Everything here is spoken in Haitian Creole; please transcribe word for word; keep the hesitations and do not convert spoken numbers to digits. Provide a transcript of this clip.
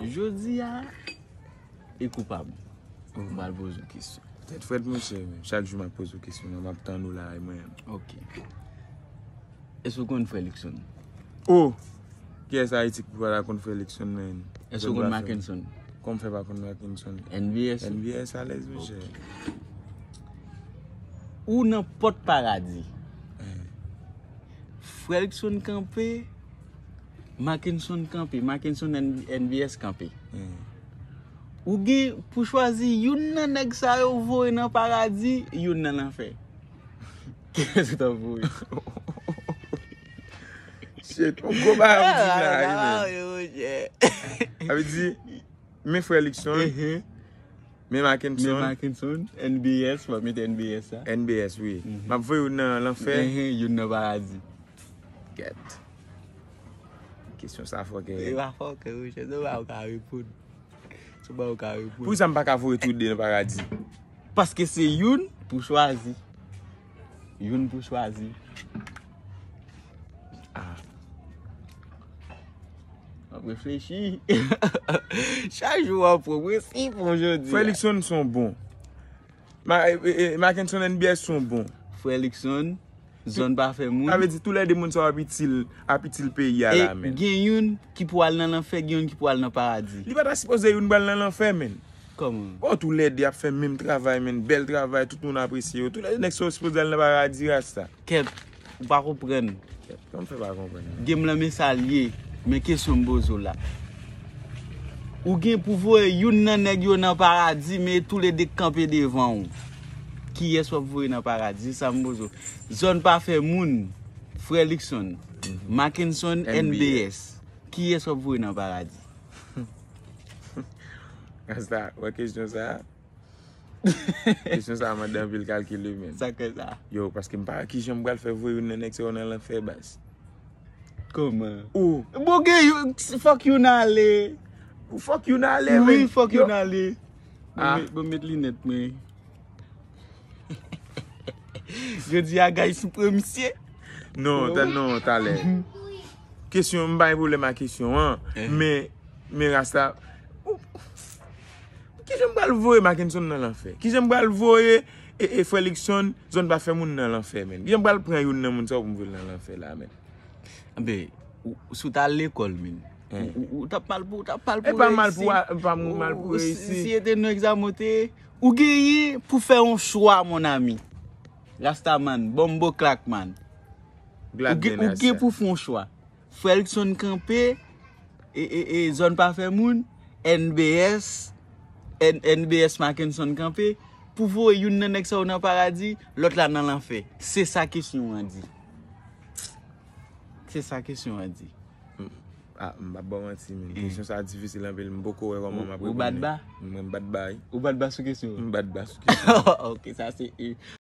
Jodi a, e koupab. M pral poze w kesyon. Tèt frèt, monchè, men chak jou m ap poze w kesyon, m ap tann ou la, e mwen menm. Ok. Èske w konn frè Luckson? Oh! Kiyès Ayiti ki pa ta konn frè Luckson, men? Èske w konn Mackenson? Kòman m fè pa konn Mackenson? N B S. N B S alèz, monchè. Ok. Ou nan pòt paradi. Eh. Frè Luckson kanpe, Mackenson kanpe, Mackenson N-, N B S kanpe. Hmm. Ou gen pou chwazi youn nan nèg sa yo voye nan paradi, youn nan lanfè. Kiyès ou t ap voye? Shit, yon gwo bagay ou di m la, wi, men. Sa vle di, men frè Luckson, men Mackenson. Men Mackenson, N B S, w ap mete N B S sa. N B S, wi. M ap voye youn nan lanfè. Youn nan paradi. Gèt. Kesyon sa fòkè. E pa fòkè, wi, se nou pa ou ka reponn. Se pa ou ka reponn. Poukisa m pa ka voye tou de nan paradi? Paske se youn pou chwazi. Youn pou chwazi. Ah. W ap reflechi. Chak jou w ap pran prensip ou jodi a. Frè Luckson se yon bon. Ma, e, e, e, Mackenson N B S se yon bon. Frè Luckson, zòn pa fè moun. Sa vle di tou lè de moun sa yo ap itil, ap itil peyi a la, men. E gen youn ki pou al nan lanfè, gen youn ki pou al nan paradi. Li pa ta sipoze youn pral nan lanfè, men. Kòman? Bon, tou lè de ap fè menm travay, men. Bèl travay, tout moun apresye yo. Tou lè de nèg sa yo sipoze al nan paradi, rasta. Kèt, ou pa konprann. Kèt, kòman fè pa konprann? Game lan men sa l ye, men kesyon m poze w la. Ou gen pou voye youn nan nèg yo nan paradi, men tou le de k kanpe devan w. Kiyès w ap voye nan paradi? Se sa m poze w. Zòn pa fè moun, frè Luckson, Mackenson, N B S. Kiyès w ap voye nan paradi? Rasta, wè kesyon sa a? Kesyon sa a mande anpil kalkil, wi, men. Sa k fè sa? Yo, paske m pa wè kijan m pral fè voye youn nan nèg sa yo nan lanfè, baz. Kòman? Ou. Bon, gen youn, fòk youn ale. Ou fòk youn ale, men. Wi, fòk youn ale. Bon, ah, met, bon, met linèt mwen. Jodi a, guys, m pran misye. Non, ta-, non, talè. Kesyon, m pa gen pwoblèm ak kesyon an, men, men rasta, ou, kijan m pral voye Mackenson nan lanfè? Kijan m pral voye, e, e, frè Luckson, zòn pa fè moun nan lanfè, men? Kijan m pral pran youn nan moun sa yo pou m voye l nan lanfè la, men? Anben, ou, si w t al lekòl, men, ou, ou, ou t ap mal pou, ou t ap mal pou reyisi. E pa mal pou a-, pa mal pou reyisi. Si, si se te nan egzamen w te ye, ou genyen pou fè yon chwa, mon ami. Rastaman, bonboklakman. Ou gen, ou gen pou fè yon chwa. Frè Luckson kanpe, e, e, e, zòn pa fè moun, N B S, N-, N B S Mackenson kanpe, pou voye youn nan nèg sa yo nan paradi, lòt la nan lanfè. Se sa kesyon an di. Se sa kesyon an di. Ah, m p ap ba w manti, men. Kesyon sa a difisil anpil. M poko wè kòman m ap reponn li. Ou bat ba? Mwen, m bat ba, wi. Ou bat ba sou kesyon an? M bat ba sou kesyon an. Ok, sa se e.